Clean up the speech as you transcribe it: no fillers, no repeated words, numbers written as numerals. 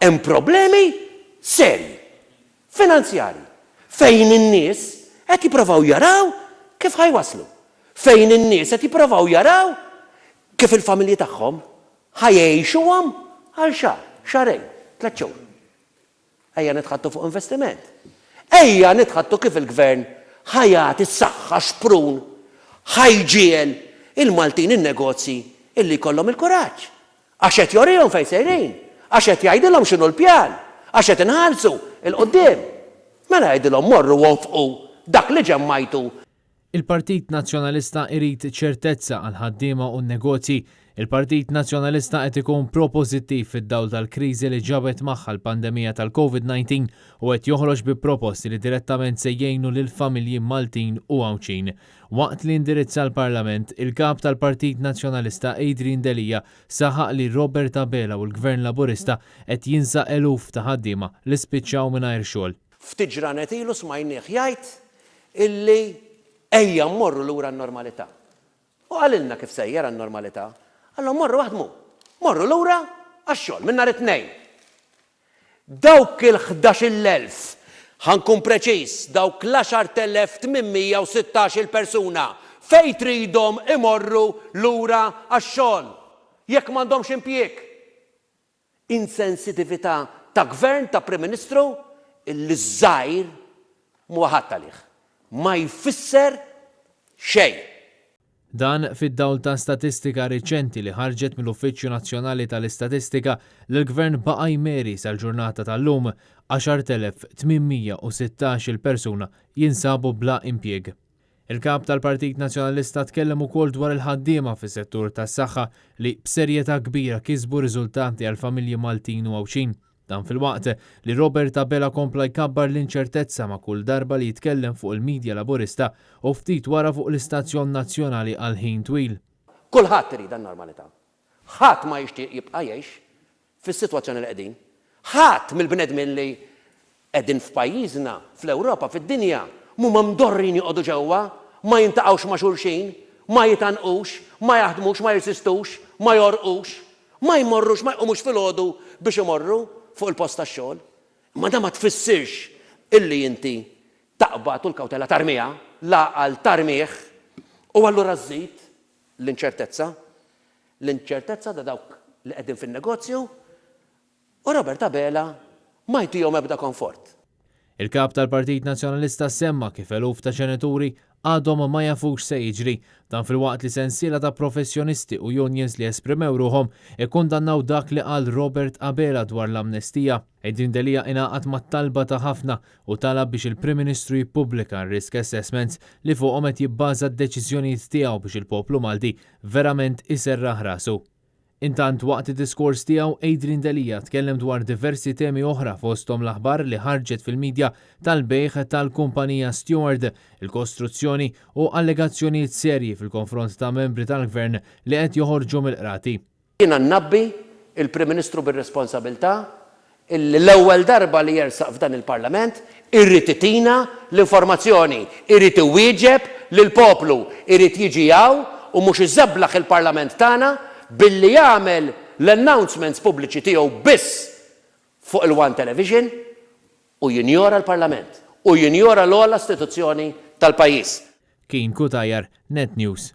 Hemm problemi serji finanzjarji fejn in-nies qed jipprovaw jaraw kif ħa jwasslu, fejn in-nies qed jipprovaw jaraw kif il-familji tagħhom ħa jgħixuhom għal xahar, xahrejn, tlett xhur. Ejja nitħaddtu fuq investiment. Ejja nitħaddtu kif il-Gvern ħa jagħti s-saħħa xprun, ħa jġiegħel il-Maltin in-negozji illi jkollhom il-kuraġġ. Għax qed jorihom fejn sejrin, għax qed jgħidilhom x'inhu l-pjan, għax qed inħarsu 'l quddiem. Mela jgħidilhom morru onfqu dak li ġemmajtu. Il-Partit Nazzjonalista irid ċertezza għall-ħaddiema u n-negozji. Il-Partit Nazzjonalista qed ikun propożittiv fid-dawl tal-kriżi li ġabet magħha l-pandemija tal-Covid 19 u qed joħroġ bi proposti li direttament se jgħinu lill-familji Maltin u Għawdxin. Waqt li indirizza l-Parlament, il-Kap tal-Partit Nazzjonalista Adrian Delia saħaq li Robert Abela u l-Gvern Laburista qed jinsa eluf ta' ħaddiema li spiċċaw mingħajr xogħol. Ftit ġranet ilu smajnieh jgħid illi ejja mmorru lura għan-normalità. U qalilna kif sejjer għan-normalità. Qallhom morru aħdmu. Morru lura għax-xogħol minn nhar it-Tnejn. Dawk il-11,000, ħa nkun preċiż, dawk l-10,816-il persuna fejn tridhom imorru lura għax-xogħol jekk m'għandhomx impjieg? Insensitività ta' Gvern, ta' Prim Ministru, illi ż-żgħir m'huwa ħadd għalih. Ma jfisser xejn. Dan fid-dawl ta' statistika riċenti li ħarġet mill-Uffiċċju Nazzjonali tal-Istatistika li l-Gvern baqa' jmeri sal-ġurnata tal-lum 10,816 il persuna jinsabu bla impjieg. Il-Kap tal-Partit Nazzjonalista tkellem ukoll dwar il-ħaddiema fis-settur tas-saħħa li b'serjetà kbira kisbu riżultati għall-familji Maltin u Għawdxin. Dan filwaqt li Robert Abela kompla jkabbar l-inċertezza ma' kull darba li jitkellem fuq il-media Laburista u ftit wara fuq l-istazzjon nazzjonali għal ħin twil. Kulħadd iridha n-normalità. Ħadd ma jixtieq jibqa' jgħix fis-sitwazzjoni li qegħdin. Ħadd mill-bnedmin li qegħdin f'pajjiżna, fl-Ewropa, fid-dinja, m'huma mdorrijin joqogħdu ġewwa, ma jintaqgħux ma' xulxin, ma jitgħannqux, ma jaħdmux, ma jirsistux, ma jgħorqux, ma jmorrux, ma jqumux filgħodu biex imorru fuq il-post tax-xogħol. Imma dan ma tfissirx illi inti taqbad u l-kawtela tarmiha, l-għaqal tarmih u allura żżid l-inċertezza. L-inċertezza ta' dawk li qegħdin fin-negozju u Robert Abela ma jtihom ebda konfort. Il-Kap tal-Partit Nazzjonalista semma kif eluf ta' ġenituri għadhom ma jafux x'se jiġri. Dan filwaqt li sensiela ta' professjonisti u unions li esprimew ruħhom ikkundannaw dak li qal Robert Abela dwar l-amnestija. Adrian Delia ingħaqad mat-talba ta' ħafna u talab biex il-Prim Ministru jippubblika r-risk assessments li fuqhom qed jibbaża d-deċiżjonijiet tiegħu biex il-poplu Malti verament iserraħ rasu. Intant waqt id-diskors tiegħu Adrian Delia tkellem dwar diversi temi oħra fosthom l-aħbar li ħarġet fil-midja tal-bejgħ tal-kumpanija Steward, il-kostruzzjoni u allegazzjonijiet serji fil-konfront ta' membri tal-Gvern li qed joħorġu mill-Qrati. Jiena ngħabbi il-Prim Ministru bir-responsabilità illi l-ewwel darba li jersaq f'dan il-Parlament irid itina l-informazzjoni, irid iwieġeb lill-poplu, irid jiġi hawn u mhux iżeblaħ il-Parlament tagħna billi jagħmel l-announcements pubbliċi tiegħu biss fuq il-One Television u jinjora l-Parlament u jinjora l-ogħla istituzzjoni tal-pajjiż. Keen Cutajar, Net News.